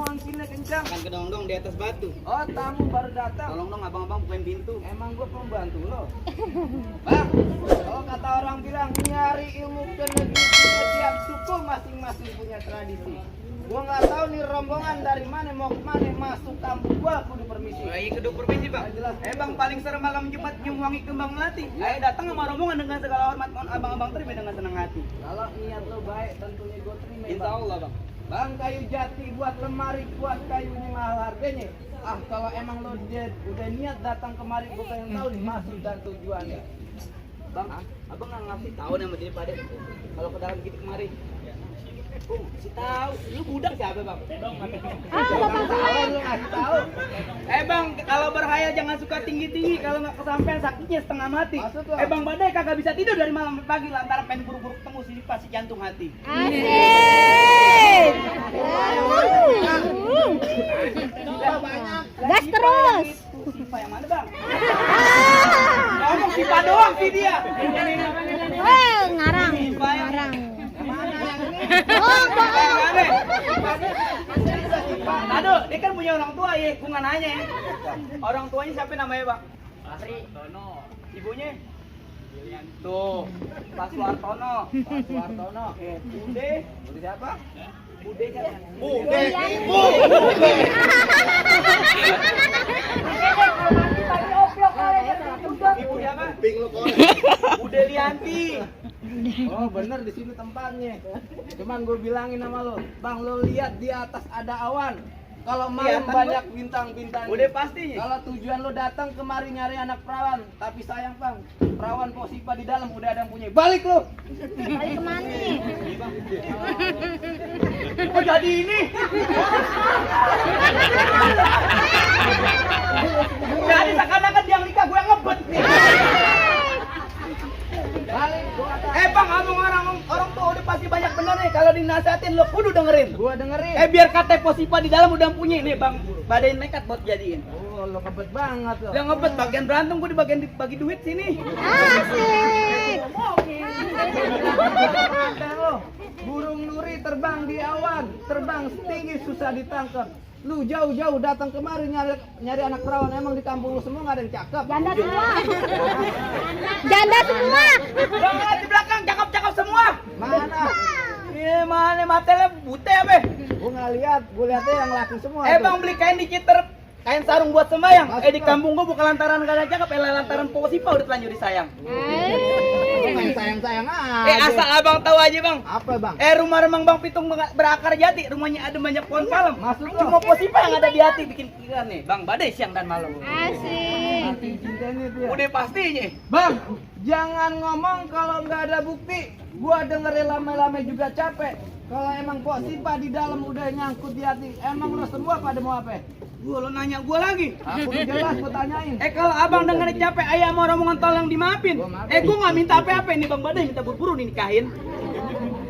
angkinnya kencang. Kan kedong dong di atas batu. Oh, tamu baru datang. Tolong dong abang-abang bukain pintu. Emang gue pembantu lo. Bang, kalau kata orang bilang nyari ilmu ke negeri setiap suku masing-masing punya tradisi. Gua nggak tahu nih rombongan dari mana mau kemana masuk kampung gua kudu permisi. Lagi kedua permisi bang. Jelas. Bang paling serem malam Jumat nyumwangi kembang melati. Ayo datang sama rombongan dengan segala hormat, mohon abang-abang terima dengan senang hati. Kalau niat lo baik tentunya gua terima. Insya Allah bang. Bang, kayu jati buat lemari, buat kayu ini mahal harganya. Ah, kalau emang lo udah niat datang kemari, gua pengen tahu nih maksud dan tujuannya. Bang, abang nggak ngasih tahu nama dia pada kalau ke dalam gitu kemari. Si tahu, lu budak siapa bang? Bapak tahu, lu ngasih tahu. Bang, kalau berhayal jangan suka tinggi-tinggi, kalau nggak kesampean sakitnya setengah mati. Maksud lo? Bang Badai kagak bisa tidur dari malam sampai pagi lantaran pengen buru-buru ketemu si pasti jantung hati. Asik. Gas terus. Siapa yang mana bang? Ngomong Sipa doang sih dia. Ngarang. Sipa yang Ngarang. Oh, bohong. Aduh, dia kan punya orang tua ya, gua nggak nanya ya. Orang tuanya siapa namanya bang? Asri. Tono. Ibunya? Tuh, Pak Suartono. Pak Suartono. Bude. Bude siapa? Bude siapa? Bude. Ibu siapa? Bude Lianti. Oh bener di sini tempatnya. Cuman gue bilangin sama lo, bang lo lihat di atas ada awan. Kalau malam Kelihatan, banyak bintang-bintang. Udah pastinya. Kalau tujuan lo datang kemari nyari anak perawan, tapi sayang bang, perawan Posipa di dalam udah ada yang punya. Balik lo. Balik kemana? Oh jadi ini. Jadi seakan-akan dia nikah gue yang ngebet nih. Balik gua kata. Bang, ngomong orang tua udah pasti banyak bener nih. Kalau dinasihatin lo kudu dengerin. Gua dengerin. Biar kata Posipa di dalam udah punya nih bang. Badai nekat buat jadiin. Oh lo ngebet banget lo. Yang ngebet bagian berantem gue di bagian bagi duit sini. Asik. Lo, burung nuri terbang di awan, terbang tinggi susah ditangkap. Lu jauh-jauh datang kemari nyari anak perawan, emang di kampung lu semua nggak ada yang cakep. Janda semua. Janda semua. Bang, di belakang cakep-cakep semua. Mana? Mana matanya buta apa? Gua nggak lihat, gua lihatnya yang laki semua. Bang beli kain di Citer, kain sarung buat sembayang. Di kampung gua bukan lantaran gak ada cakep, lantaran Posipa udah telanjur disayang. main sayang-sayang aja. Asal abang tahu aja bang. Apa bang? Rumah remang bang Pitung berakar jati, rumahnya ada banyak pohon palem. Maksud lo? Cuma Posipa yang ada di hati bikin pikiran nih, bang Badai siang dan malam. Asik. Hati cintanya dia. Udah pastinya. Bang, jangan ngomong kalau nggak ada bukti. Gua dengerin lama-lama juga capek. Kalau emang Posipa di dalam udah nyangkut di hati, emang lo semua pada mau apa? Gua lo nanya gua lagi. Aku jelas gua tanyain. Kalau abang dengerin capek ayah mau rombongan tolong dimaafin. Gua maafin. Gua nggak minta apa-apa nih bang Badai minta buru-buru nih nikahin.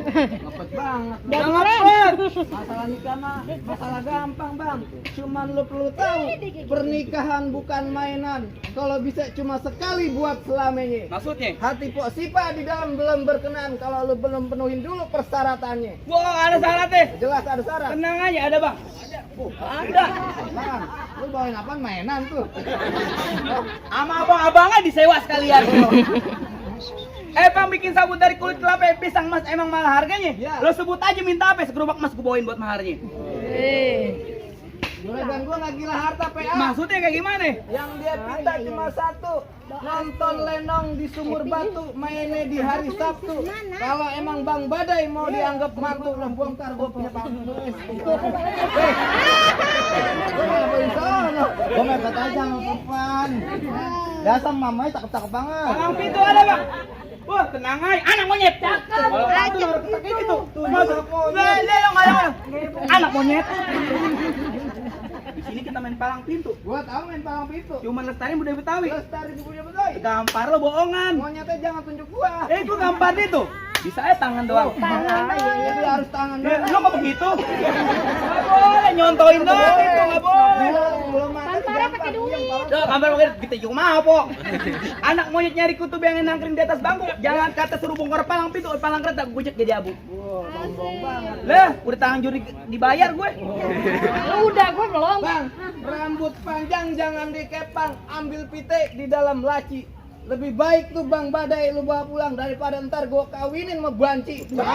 Ngepet banget. Udah ngepet. Masalah nikah mah masalah gampang bang. Cuman lo perlu tahu pernikahan bukan mainan. Kalau bisa cuma sekali buat selamanya. Maksudnya? Hati Posipa di dalam belum berkenan kalau lo belum penuhin dulu persyaratannya. Gua nggak ada syaratnya. Jelas ada syarat. Tenang aja ada bang. Ada. Bang, lu bawain apaan mainan tuh? Sama abang-abangnya disewa sekalian. Bang bikin sabut dari kulit kelapa pisang mas emang mahal harganya. Ya. Lo sebut aja minta apa segerobak mas gua bawain buat maharnya. Juragan gua nggak gila harta PA. Maksudnya kayak gimana? Yang dia minta cuma satu, nonton lenong di sumur batu, mainnya di hari Sabtu. Kalau emang Bang Badai mau dianggap mantu, lah bongkar gua punya panggung. Gua ngapain sono? Gua mepet aja sama depan. Dasar mamanya cakep-cakep banget. Palang pintu ada bang. Wah tenang aja, anak monyet. Cakep. Kalau itu harus ketek itu. Tuh masuk. Anak monyet. Di sini kita main palang pintu. Gua tahu main palang pintu. Cuma lestariin budaya Betawi. Lestari di punya Badai. Gampar lo bohongan. Monyetnya jangan tunjuk gua. Gua gampar itu. Bisa tangan doang. Jadi harus tangan Lo doang. kok begitu? Gak boleh nyontoin doang itu, gak boleh. Belum makan gambarnya pakai duit. Duh, gambar pakai kita juga mau, Po. Anak monyet nyari kutub yang nangkring di atas bangku. Jangan kata suruh bongkar palang pintu, palang kereta gojek jadi abu. Wah, bang banget. Lah, udah tangan juri dibayar gue. Udah, gue belum. Bang, rambut panjang jangan dikepang, ambil pitik di dalam laci. Lebih baik tuh Bang Badai lu bawa pulang daripada ntar gua kawinin sama banci. Bang.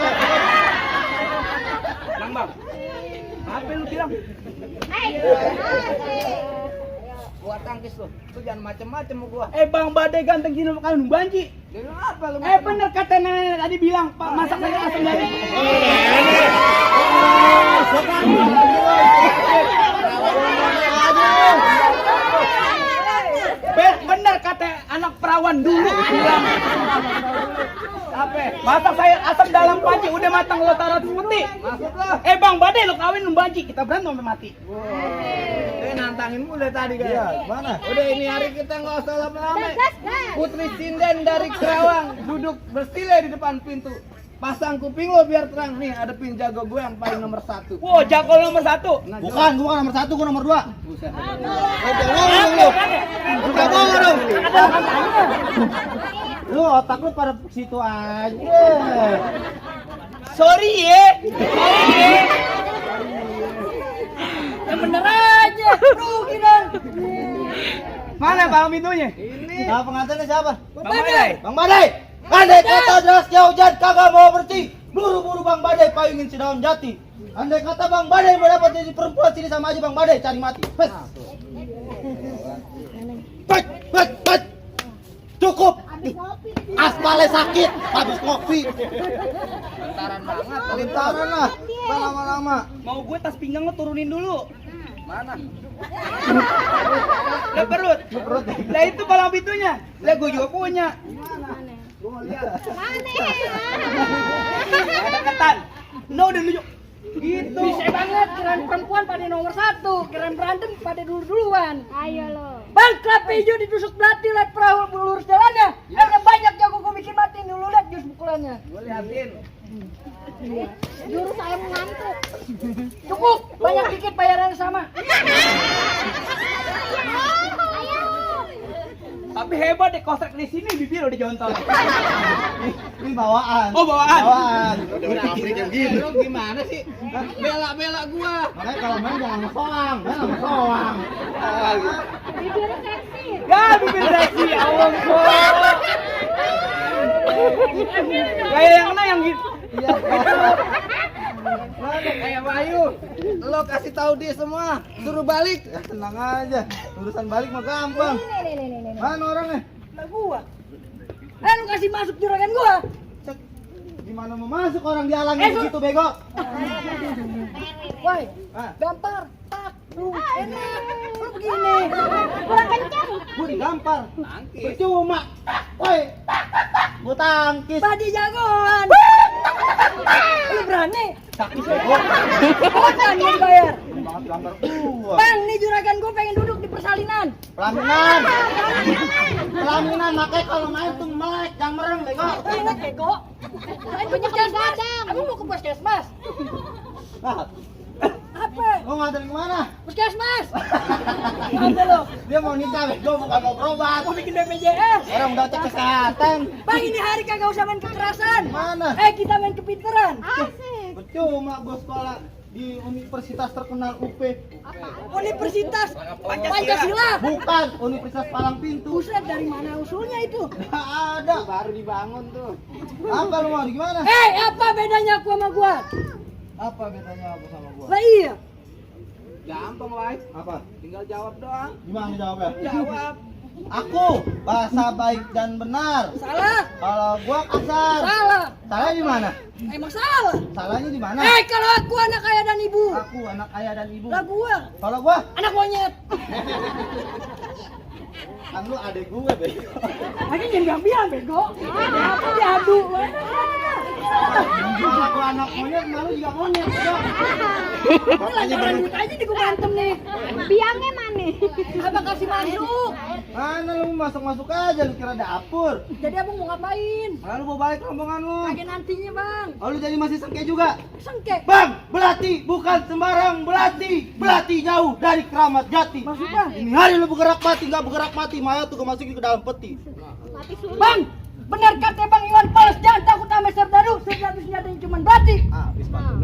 Apa lu bilang? Gua tangkis lu. Lu jangan macem-macem sama gua. Bang Badai ganteng gini kalian banci. Dia bilang apa lu? Bener kata nenek tadi bilang, Pak, masak saya asam dari. Bener kata anak perawan dulu bilang. Apa? Masak saya asam dalam panci udah matang lo taruh putih. Masuk lah. Bang Badai lo kawin lu banci, kita berantem sampai mati. Dia nantangin mulu tadi kan. Iya, mana? Udah ini hari kita nggak usah lama-lama. Gas. Putri Sinden dari Kerawang duduk bersila di depan pintu. Pasang kuping lo biar terang. Nih ada pin jago gue yang paling nomor 1. Wow, jago nomor 1. Nah, Bukan nomor 1, gua nomor 2. Buset. Bukan bohong dong. Lu otak lu pada situ aja. Sorry ya. Yang bener aja. Rugi dong. Mana palang pintunya? Ini Nah, pengantinnya siapa? Bang Badai. Bang Badai. Andai kata derasnya hujan kagak mau berhenti, buru-buru Bang Badai payungin si daun jati. Andai kata Bang Badai mau dapat jadi perempuan sini sama aja Bang Badai cari mati. Pes. Pet. Cukup. Habis ngopi. Aspalnya sakit, habis kopi. bentaran banget. Lintaran lah. Lama-lama. Mau gue tas pinggang lo turunin dulu. Mana? Lah perut. Lah itu palang pintunya. Lah gue juga punya. Gua mau lihat. Mana? Ada ketan. No udah nunjuk. Gitu. Bisa banget, kirain perempuan pada nomor 1, kirain berantem pada duluan. Ayo lo. Bang, klap hijau ditusuk belati, lihat perahu lurus jalannya. Udah banyak jago gue bikin mati dulu, lihat jurus pukulannya. Gua liatin. Jurus saya mengantuk. Cukup, banyak dikit bayarannya sama. Tapi hebat deh kostrek di sini bibir udah jontor. Ini bawaan. Oh, bawaan. Bawaan. Lu gimana sih? Bela-bela gua. Makanya kalau main jangan ngesoang, main ngesoang. Bibirnya seksi. Ya bibir seksi ya ampun. Kayak yang mana yang gitu. Iya. Mana kayak Bayu. Lo kasih tahu dia semua, suruh balik. Ya tenang aja, urusan balik mah gampang. Nih. Mana orangnya? Lah gua. Lu kasih masuk juragan gua. Cek, gimana mau masuk orang dihalangin di situ bego? Woi, Ah, gampar, tak, enak. Lu begini. Kurang kencang. gua digampar. Tangkis. Percuma. Woi, gua tangkis. Tadi jagoan. Lu berani? Tangkis bego. Bukan yang dibayar. Ini banget gambar gua. Bang, nih juragan gua pengen duduk di persalinan. Pelaminan. Pelaminan makanya kalau main tuh melek, jangan merem bego. Enak bego. Saya ke puskesmas. Kamu mau ke puskesmas? Nah, Apa? lu nganterin kemana? Puskesmas. Apa lo? Dia mau nikah bego, bukan mau berobat. Mau bikin BPJS? Orang udah cek kesehatan. Bang, ini hari kagak usah main kekerasan. Mana? Kita main kepinteran. Asik. Percuma gua sekolah di universitas terkenal UP. Universitas Pancasila. Bukan, Universitas Palang Pintu. Buset, dari mana usulnya itu? Nggak ada. Baru dibangun tuh. Apa lu mau gimana? Apa bedanya aku sama gua? Apa bedanya aku sama gua? Lah iya. Gampang, Wai. Apa? Tinggal jawab doang. Gimana jawabnya? Jawab. Aku bahasa baik dan benar. Salah. Kalau gua kasar. Salah. Salahnya di mana? Emang salah. Salahnya di mana? Kalau aku anak ayah dan ibu. Aku anak ayah dan ibu. Lah gua Kalau gua, anak monyet. kan lu adek gue bego. Lagi jangan bilang bego. Apa diadu? Kalau aku anak monyet, malu juga monyet. Bego. Ini lantaran duit aja di gua berantem nih. Biangnya nih? Abang kasih masuk. Mana lu masuk aja, lu kira dapur. Jadi abang mau ngapain? Lalu mau balik rombongan lu. Lagi nantinya bang. Oh, lu jadi masih sengke juga? Sengke. Bang, belati bukan sembarang belati. Belati jauh dari Keramat Jati. Maksudnya? Ini hari lu bergerak mati, nggak bergerak mati, mayat tuh masukin ke dalam peti. Mati sulit. Bang, benar kata Bang Iwan Pales, jangan takut sama Serdadu. Serdadu senjatanya cuma belati. Habis pantun.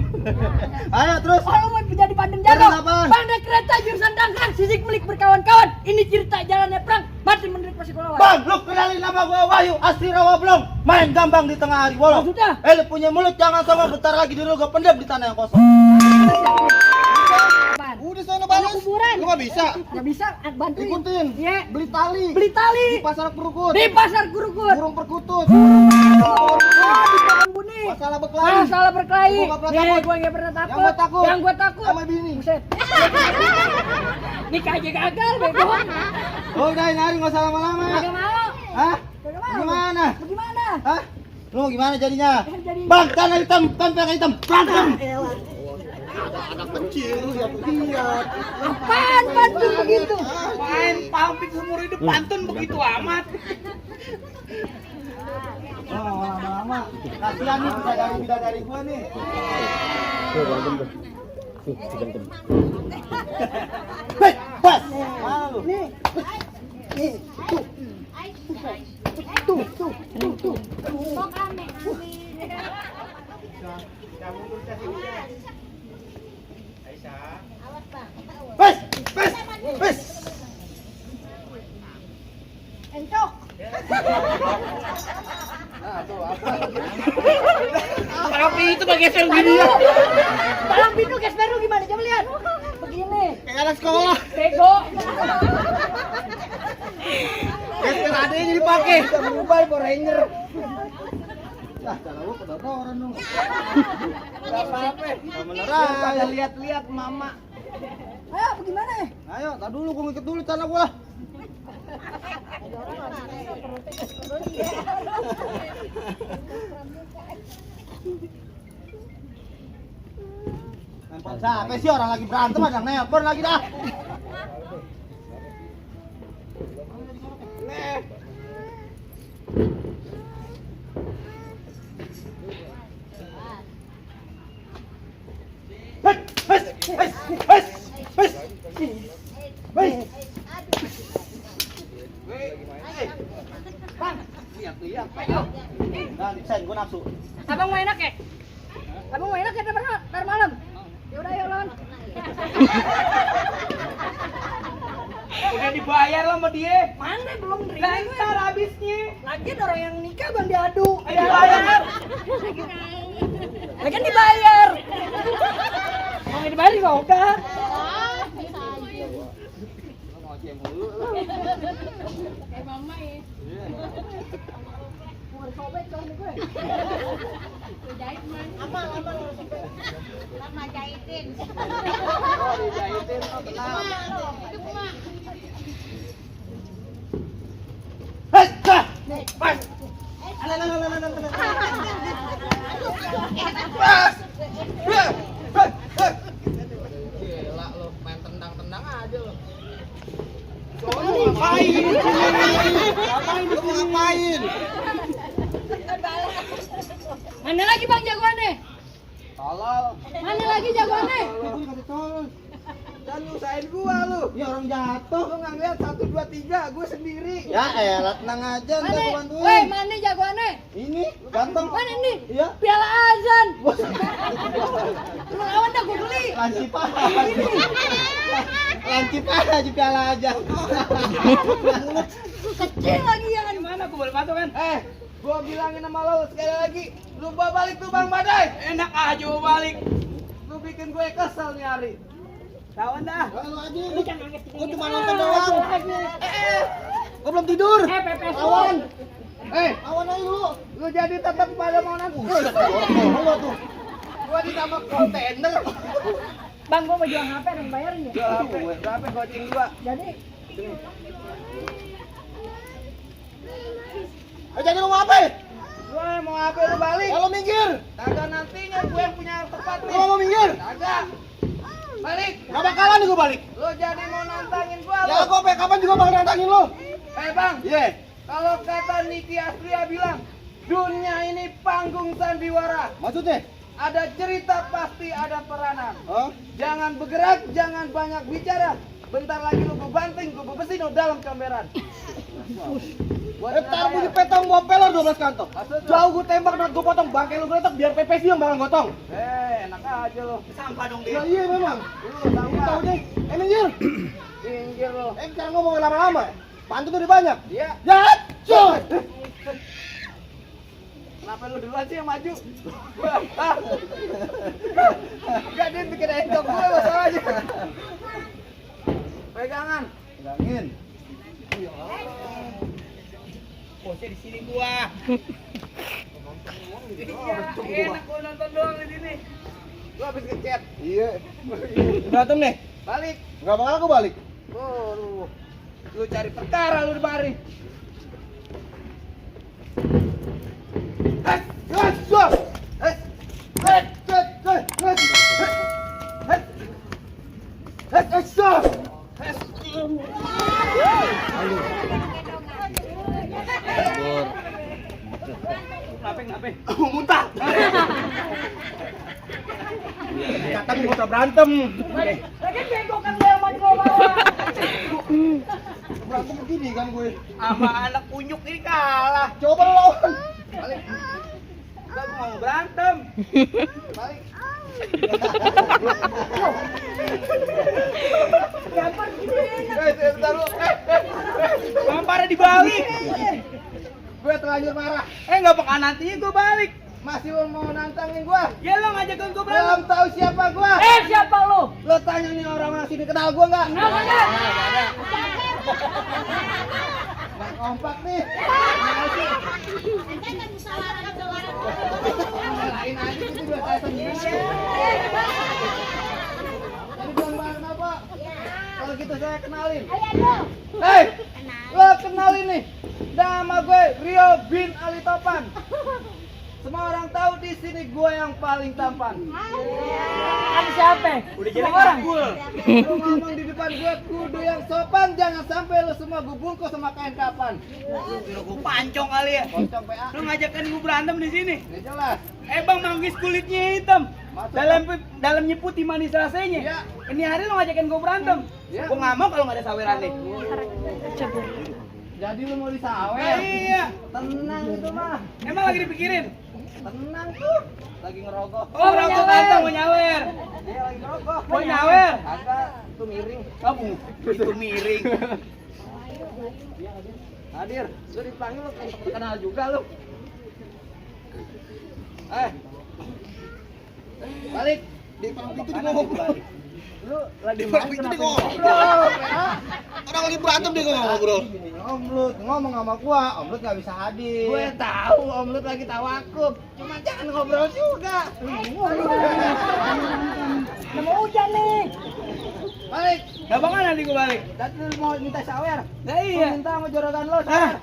Ayo terus. Kalau mau jadi bandeng Jalan jago, apaan? pandai kereta jurusan dangkang, sisik melik berkawan-kawan. Ini cerita jalannya perang, mati menderit pasti lawan. Bang, lu kenalin nama gua Wahyu Asri Rawa Blong. Main gambang di tengah hari bolong. Maksudnya? Lu punya mulut jangan songong, bentar lagi dulu gua pendam di tanah yang kosong. Apaan? Udah sana Kalau kuburan. Lu nggak bisa. Nggak bisa, bantuin. Ikutin. Iya. Beli tali. Beli tali. Di pasar perukut. Di pasar Kurukut. Burung perkutut. Oh, di Taman Buni. Masalah berkelahi. Masalah berkelahi. Gua nggak pernah Nih, takut. gua nggak pernah takut. Yang gua takut. Yang gua takut. Sama bini. Buset. Nikah aja gagal, bego. Oh, udah ini hari nggak usah lama-lama. Kagak mau. Hah? Kagak mau. Gimana? Bagaimana? Hah? Lu mau gimana jadinya? Jadi- Bang, tanah hitam, tanpa hitam, berantem. Anak kecil lu yang lihat. Apaan pantun begitu? Main pamfik seumur hidup pantun begitu amat. Oh, lama-lama. Kasihan nih bidadari gua nih. Hei, pas. Mana lu? Nih. Nih. Tuh. Kok aneh. Pas, pas, pas. Encok. Tapi itu bergeser gini. Bang Binu guys baru gimana? Coba lihat. Begini. Kayak anak sekolah. Bego. Geser ada yang dipakai. Bisa mengubah Power Ranger. Nah, cara lu kedodoran dong. Enggak apa-apa. Beneran. Pada lihat-lihat mama. Ayo bagaimana? Ayo, tar dulu gua ngikut dulu tanah gua lah. Nelpon siapa sih orang lagi berantem ada yang nelpon lagi dah. Hei, hei, hei, hei, hei. Bang, Lihat-lihat. Ayo. Nah, sen gua nafsu. abang mau enak ya? Abang mau enak ya ntar malam? Ya udah ayo lawan. Udah dibayar lo sama dia. Mana belum terima? Lah ntar habisnya. Lagi ada orang yang nikah bang diadu. Ayo dibayar. Lagi kan dibayar. Mau nggak dibayar juga udah. Kayak mama ya. Mau disobek dong nih gue. Jahit man. Amal lama jahitin. Oh, dijahitin. Oh, tenang. Itu cuma Hei, dah. pas. Pas. Gila lo, main tendang-tendang aja lo. Ngapain? Ngapain? Lu mau ngapain? Mana lagi bang jagoannya? Tolol. Mana lagi jagoannya? Gua dikasih tolong. Jangan nyusahin gua lu. Ya orang jatuh. Lu nggak ngeliat 1, 2, 3, gua sendiri. Ya elah, tenang aja, ntar gua Mana? bantuin. Woi, mana jagoannya? Ini ganteng. Mana ini? Iya. Piala azan. Lu lawan dah gue beli. Lancip aja. Lancip aja piala aja. Kecil lagi ya kan. Gimana aku boleh bantu kan? Gua bilangin sama lo sekali lagi, lu bawa balik tuh Bang Badai. Enak aja mau balik. Lu bikin gue kesel nih hari. Kawan dah. Lu aja. Lu jangan nangis. Gua cuma nonton doang. Gua belum tidur. PPS Awan. Eh, Awan aja lu. lu jadi tetap pada mau nangis. Lu tuh. Gua ditambah kontainer. Bang, gua mau jual HP dan bayarin ya. Jual HP, berapa goceng gua? Jadi, Jadi lu mau apa? Gue mau HP lu balik. Kalau minggir. Kagak nantinya gue yang punya tempat nih. Kalau mau minggir. Kagak. Balik. Gak bakalan nih gue balik. Lo jadi mau nantangin gua Ya lo? gue kapan juga bakal nantangin lo. Bang, Iya. kalau kata Niki Astria bilang, dunia ini panggung sandiwara. Maksudnya? Ada cerita pasti ada peranan. Hah? Jangan bergerak, jangan banyak bicara. Bentar lagi lu gue banting, gue bebesin lo dalam comberan. Ntar gue dipetong gua pelor 12 kantong. Maksud lo? Jauh gue tembak dan gue potong bangkai lu geletak biar PPS yang bakal gotong. Enak aja lo. Sampah dong Ya dia. iya memang. Lu tahu Tahu nggak? deh. Minggir. Pinggir lo. Cara ngomong lama-lama. Pantun udah banyak. Iya. Ya, coy. Kenapa lu duluan sih yang maju? Enggak, dia bikin entok gue masalahnya. Pegangan. Pegangin. Bosnya di sini gua. Iya, enak gua nonton doang di sini. Gua habis ngechat. Iya. Berantem nih. Balik. Gak bakal aku balik. Oh, lu cari perkara lu di mari. Kenapa? Muntah. Kata gue gak usah berantem. Lagi bego kan dia sama gua bawa. Berantem begini kan gue. Sama anak kunyuk ini kalah. Coba lo lawan. Balik. Enggak mau berantem. Balik. Bentar lu. Pada dibalik. Gue terlanjur marah. Enggak bakal nantinya gua balik. Masih mau nantangin gua. Ya lo ngajakin gua berantem. Belum tahu siapa gua. Siapa lu? Lo tanya nih orang sini kenal gua enggak? Enggak. Nggak kompak nih. Lain aja gitu dua saya sendiri. Jadi belum bareng apa? Kalau gitu saya kenalin. Hei, lo kenalin nih. Nama gue Rio bin Ali Topan. Semua orang tahu di sini gue yang paling tampan. Ada siapa? Udah jadi orang. Lu ngomong di depan gue kudu yang sopan, jangan sampai lu semua gue bungkus sama kain kapan. Kira gua pancong kali ya. Pocong PA. Lu ngajakin gua berantem di sini. Nggak jelas. Bang manggis kulitnya hitam. Maksud Dalamnya putih manis rasanya. Iya. Ini hari lu ngajakin gua berantem. Iya. Gua nggak mau kalau nggak ada saweran nih. Jadi lu mau disawer? Nah, iya. Tenang itu mah. Emang lagi dipikirin? Tenang tuh. Lagi ngerokok. Oh, rokok kantong mau nyawer. Dia lagi ngerokok. Mau nyawer. Agak tuh miring. Kamu itu miring. Hadir, lu dipanggil lu kayak kenal juga lu. Balik. Di palang pintu di ngomong. Lu lagi Di main palang pintu kenapa di ngomong. ngobrol? PA? Orang lagi berantem dia ngobrol. Om Lut ngomong sama gua, Om Lut nggak bisa hadir. Gue tahu Om Lut lagi tawakuf, cuma jangan ngobrol juga. Mau hujan nih. Balik. Gak bakal nanti gua balik. Tadi lu mau minta sawer. Nah, iya. Lu minta sama jorokan lo Ah. sawer.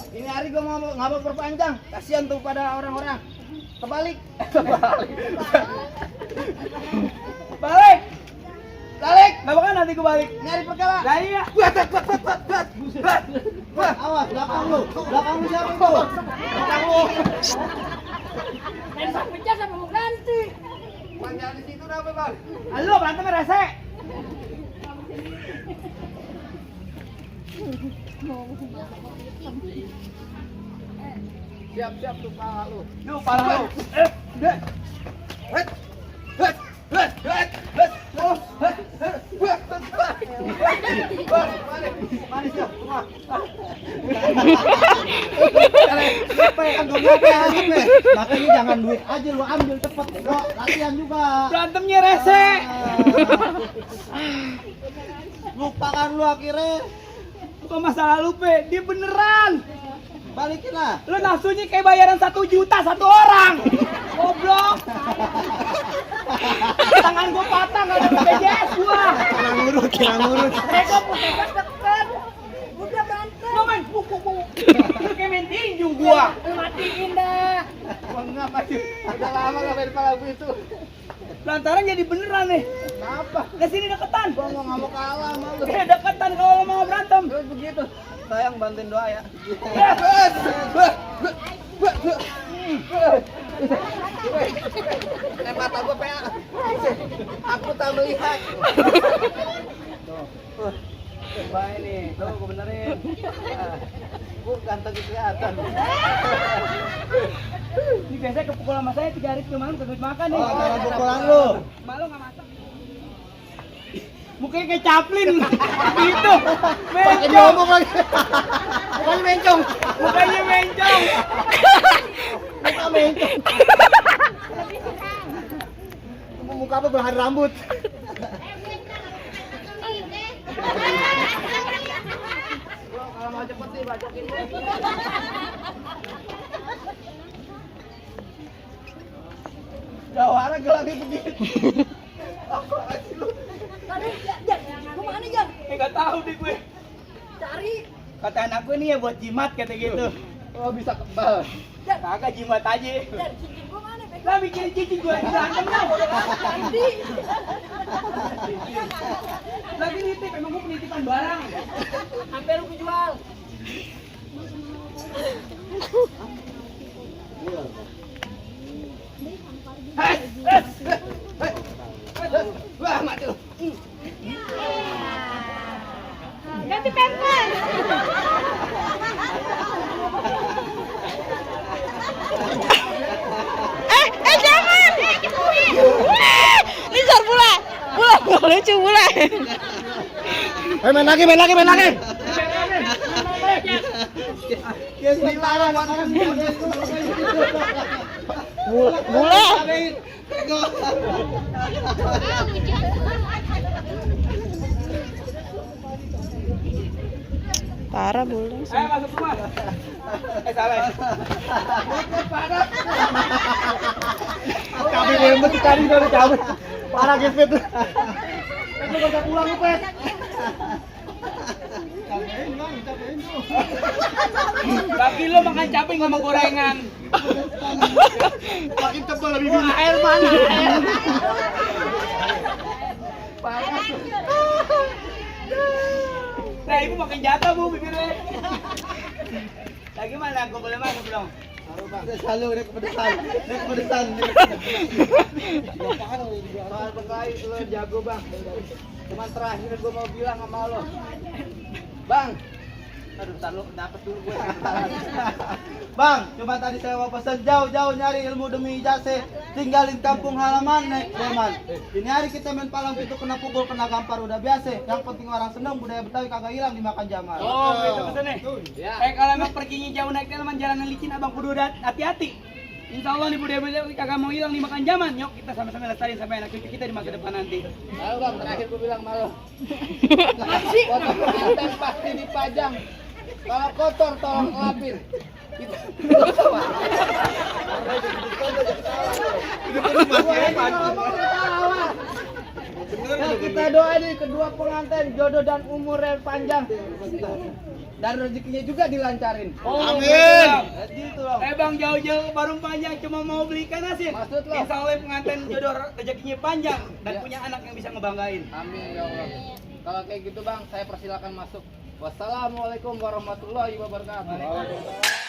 Ini hari gua nggak mau perpanjang. Kasihan tuh pada orang-orang. Kebalik. Balik. Balik. Gak bakal nanti gua balik. Nyari perkara. Nah, iya. Wah, awas belakang lu. Belakang lu siapa itu? Belakang lu. Main pecah sama mau ganti. Jangan di situ apa, Bang? Lu berantem rese. Siap-siap tuh pala lu. Lu pala lu. Manis ya, semua. Makanya jangan duit aja lu ambil cepet, bro. Latihan juga. Berantemnya rese. Lupakan lu akhirnya. Bukan masalah lu, Pe. Dia beneran. Balikin lah. Lu nafsunya kayak bayaran 1 juta 1 orang. Goblok. Tangan gua patah enggak ada BPJS gua. Kurang urut. Mereka punya deket. Udah berantem. Gua main puk. Lu kayak main tinju gua. Lu matiin dah. Gua ngapa sih? Udah lama gak main palagu itu. Lantaran jadi beneran nih. Kenapa? Kesini deketan. Gua nggak mau kalah sama lu. Deketan kalau mau berantem. Terus begitu. Sayang bantuin doa ya. Mata gua PA. Aku tak melihat. Tuh. Coba ini, tuh gua benerin. Gua ganteng kelihatan. Ini biasanya kepukul sama saya 3 hari kemarin kagak makan nih. Oh, cara pukulan lu. Malu enggak masak. Mukanya kayak Chaplin. Itu. Pakai Mencong. nyomong lagi. Mukanya mencong. Mukanya mencong. Muka mencong. Muka apa belahan rambut. Gua kalau mau cepet sih bacokin gua. Jawara gelangnya begitu. Apa sih lu? Tadi, Jan, kemana Jan? Enggak tahu deh gue. Cari. Kata anak gue nih ya buat jimat kata gitu. Oh bisa kebal. Kagak jimat aja. Jan, cincin gua mana? Bego? Lah mikirin cincin gue berantem lah. Tadi. Lagi nitip, emang gue penitipan barang. Sampai lu kejual. Wah, mati lu. Ganti pempes. Jangan. Nizar pula. Lucu pula. Main lagi. Ya dilarang Bule. Parah bule. Ayo masuk rumah. Salah ya. Cabai lembut tadi dari cabai. Parah Gespet. Lu enggak pulang lu, Pet. Lagi lo makan cabai nggak mau gorengan. Makin tebal lebih bibir. Air mana? Air. Nah, ibu makin jatuh bu bibirnya. Lagi mana? Gue boleh masuk dong. Selalu udah kepedesan. Soal berkelahi lo jago bang. Cuman terakhir gue mau bilang sama lo, bang. Aduh, bentar lu dapet dulu gue. Bang, cuma tadi saya mau pesan jauh-jauh nyari ilmu demi ijazah, tinggalin kampung halaman naik preman. Ini hari kita main palang pintu kena pukul kena gampar udah biasa. Yang penting orang seneng budaya Betawi kagak hilang dimakan jamal. Oh, gitu pesannya. Ya. Kalau emang perginya jauh naik delman jalanan licin abang kudu hati-hati. Insya Allah nih budaya Betawi kagak mau hilang dimakan zaman. Yuk kita sama-sama lestariin sampai anak cucu kita di masa depan nanti. Lalu bang, terakhir gue bilang malu. Foto pengantin pasti dipajang. Kalau kotor tolong lapin. Ya, kita doa nih kedua pengantin jodoh dan umur yang panjang. Dan rezekinya juga dilancarin. Amin. Gitu loh. Bang jauh-jauh baru panjang cuma mau beli ikan asin. Maksud lo? Insya Allah pengantin jodoh rezekinya panjang dan Ya. punya anak yang bisa ngebanggain. Amin ya Allah. Kalau kayak gitu bang, saya persilakan masuk. Wassalamualaikum warahmatullahi wabarakatuh.